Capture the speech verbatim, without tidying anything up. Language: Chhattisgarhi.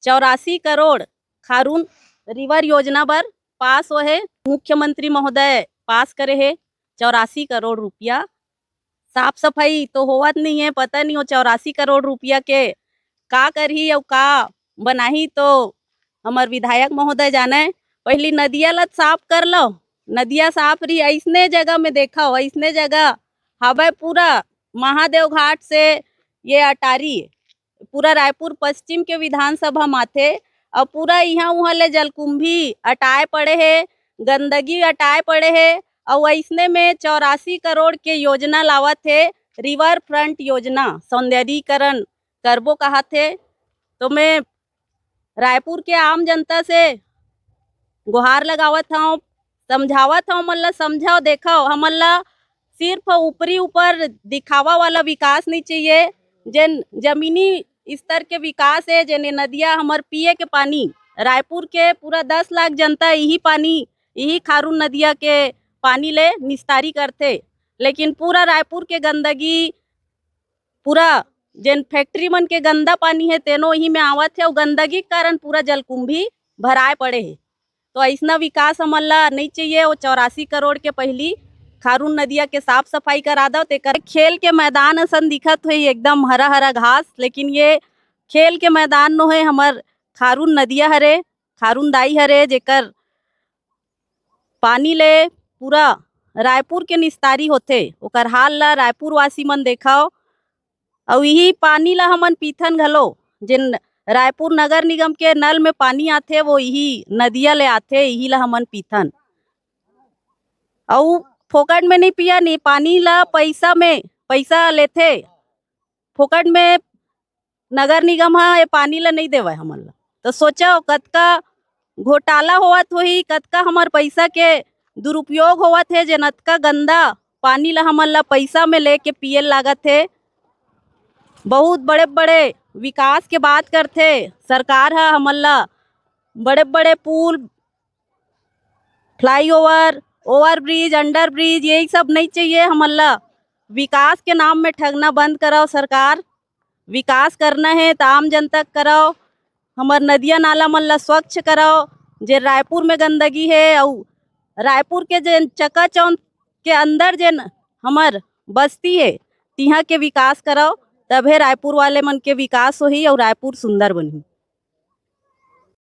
चौरासी करोड़ खारून रिवर योजना बर पास होहे, मुख्यमंत्री महोदय पास करे हे चौरासी करोड़ रुपया। साफ सफाई तो होवत नहीं है, पता नहीं वो चौरासी करोड़ रुपया के का करही अउ का बनाही, तो हमर विधायक महोदय जाने। पहली नदिया ल साफ कर लो, नदिया साफ रही। ऐसने जगह में देखा हो, ऐसने जगह हवय पूरा महादेव घाट से ये अटारी, पूरा रायपुर पश्चिम के विधानसभा माथे, अउ पूरा इहाँ उहाँ ले जलकुंभी अटाए पड़े हे, गंदगी अटाए पड़े हे। अउ ऐसने में चौरासी करोड़ के योजना लावत हे रिवर फ्रंट योजना, सौंदर्यीकरण करबो कहत हे। तो मैं रायपुर के आम जनता से गुहार लगावत हौं, समझावत हौं, हमन ला समझाओ, देखो, हमन ला सिर्फ ऊपरी ऊपर दिखावा वाला विकास नहीं चाहिए। जेन जमीनी स्तर के विकास है, जेन ये नदिया हमर पिए के पानी, रायपुर के पूरा दस लाख जनता यही पानी, यही खारून नदिया के पानी ले निस्तारी करथे, लेकिन पूरा रायपुर के गंदगी, पूरा जेन फैक्ट्री मन के गंदा पानी है, तेनो इही में आवत है, अउ गंदगी के कारण पूरा जलकुंभी भराए पड़े है। तो ऐसना विकास हमन ला नहीं चाहिए। वो चौरासी करोड़ के पहली खारून नदिया के साफ सफाई करा दो, तेकर खेल के मैदान असन दिखत होही, एकदम हरा हरा घास, लेकिन ये खेल के मैदान नो है, हमर खारून नदिया हरे, खारून दाई हरे, जेकर पानी ले पूरा रायपुर के निस्तारी होथे, ओकर हाल ला रायपुर वासी मन देखव। अउ इही पानी ला हमन पीथन घलो, जेन रायपुर नगर निगम के नल में पानी आथे, वो इही नदिया ले आथे, इही ला हमन पीथन। अउ फोकट में नहीं पिया, नहीं, पानी ला पैसा में, पैसा लेथे, फोकट में नगर निगम ह ये पानी ला नहीं देवय हमन ला। तो सोचव, कतका घोटाला होवत होही, कतका हमर पैसा के दुरुपयोग होवत हे, जेन अतका गंदा पानी ला हमन ला पैसा में लेके पिए लागत हे। बहुत बड़े बड़े विकास के बात करथे सरकार ह, हमन ला बड़े बड़े पुल, फ्लाईओवर, ओवरब्रिज, अंडरब्रिज, यही सब नहीं चाहिए हमन ला। विकास के नाम में ठगना बंद करव सरकार। विकास करना है त आम जनता के करव। हमर नदिया नाला मन ला स्वच्छ करव। जे रायपुर में गंदगी है, अउ रायपुर के जेन चकाचौंध के अंदर जेन हमर बस्ती है, तिहाँ के विकास करव, तभे रायपुर वाले मन के विकास होही अउ रायपुर सुंदर बनही।